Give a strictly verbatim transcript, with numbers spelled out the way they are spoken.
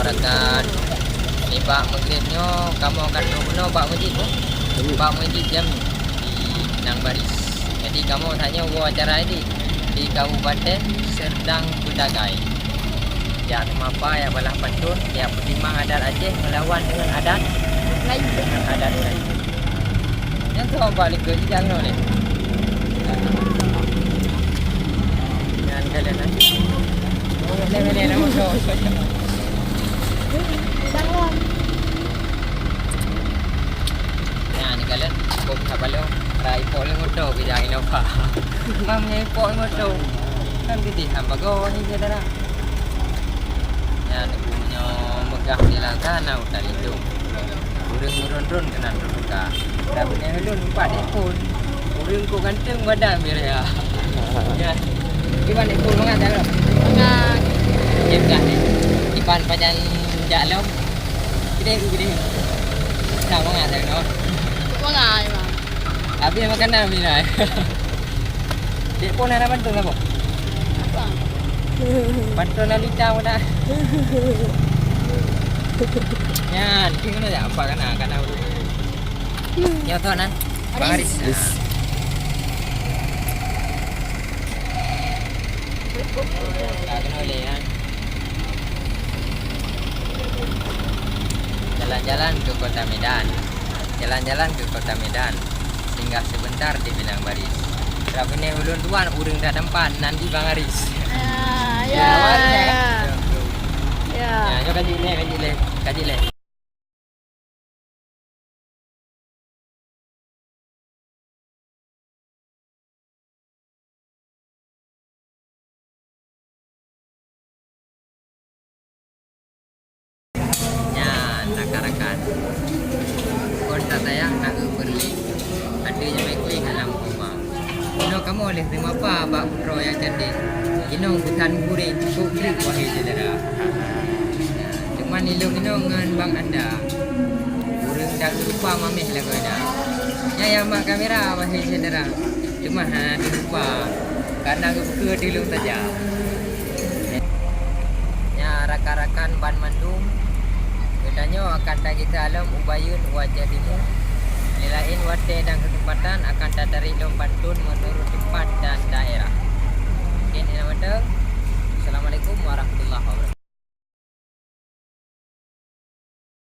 Rakan, nibak Maghrib nyoe kamoe akan troh bunoe bak meuseujid, bak meuseujid Jami di Pinang Baris. Jadi kamoe tanyoe woe acara di, di Kabupaten Serdang Bedagai. Jak seumapa, jak balah pantôn, jak peutimang adat Aceh meulawan deungon adat Melayu. Deungon adat Melayu. Nyan tu bak likot jijak keunoe lé. Nyan kalon, eh. Oh, lé, lé, lé, lé. Nyan kalon, kok sabalong, rai pok lé moto keu jak Innova. Mam nyai pok lé moto. Kan geudeh han bagoe ni syedara. Nyan meunyoe meugah di langkah na utak lindong. Ureueng meurôn-rôn keunan teubuka. Tapi nyan ulôn lupa dek phôn. Ureueng kok ganteng badan biar ya. Ya. Iban dek phôn mangat dah. Mangat. Dia peugah ni. Iban pajan jak lom. Gede, gede. Dah mangat dah, no. Mangat, Bang. Habis makanan, Mina. Dek phôn hana bantu lah, Bang. Apa? Bantu Nalita pun dah. Nyan, kena tak apa kena, kena. Ya, tuan, kan? Bang Aris. Aris. Yes. Tak kena boleh, kan? Jalan-jalan ke kota Medan. Jalan-jalan ke kota Medan. Singgah sebentar di Pinang Baris. Rabeuneh ulôn tuan ureueng tak tempat nan di Bang Aris. Ah, ya, ya, ya, ya. Ya. Ya, nyoe kaji leh, kaji leh. Kaji leh. Nyan, rakan-rakan. Kon tatayang na eu peureulée. Até nyamai kueh alam koma. Inoe kamoe lheueh teumapa bak putroe nyang candéh. Inong butan gurée cukôp treuk, wahé syedara. Teuma ilong inong ngon Bang Anda. Ureueng dak lupa mameh lagoe na. Nyan nyang mak kamera, wahé syedara. Teuma hana teurupa, karna geupeukeue di lôn saja. Nya rakan-rakan banmandum, geutanyoe akan tagisa lom u Bayeuen u Aceh Timu. Di laén watée dan keuseumpatan akan tatarek lom pantôn meunurot teumpat dan daerah. Mungkin ina mantong. Assalamualaikum warahmatullahi wabarakatuh.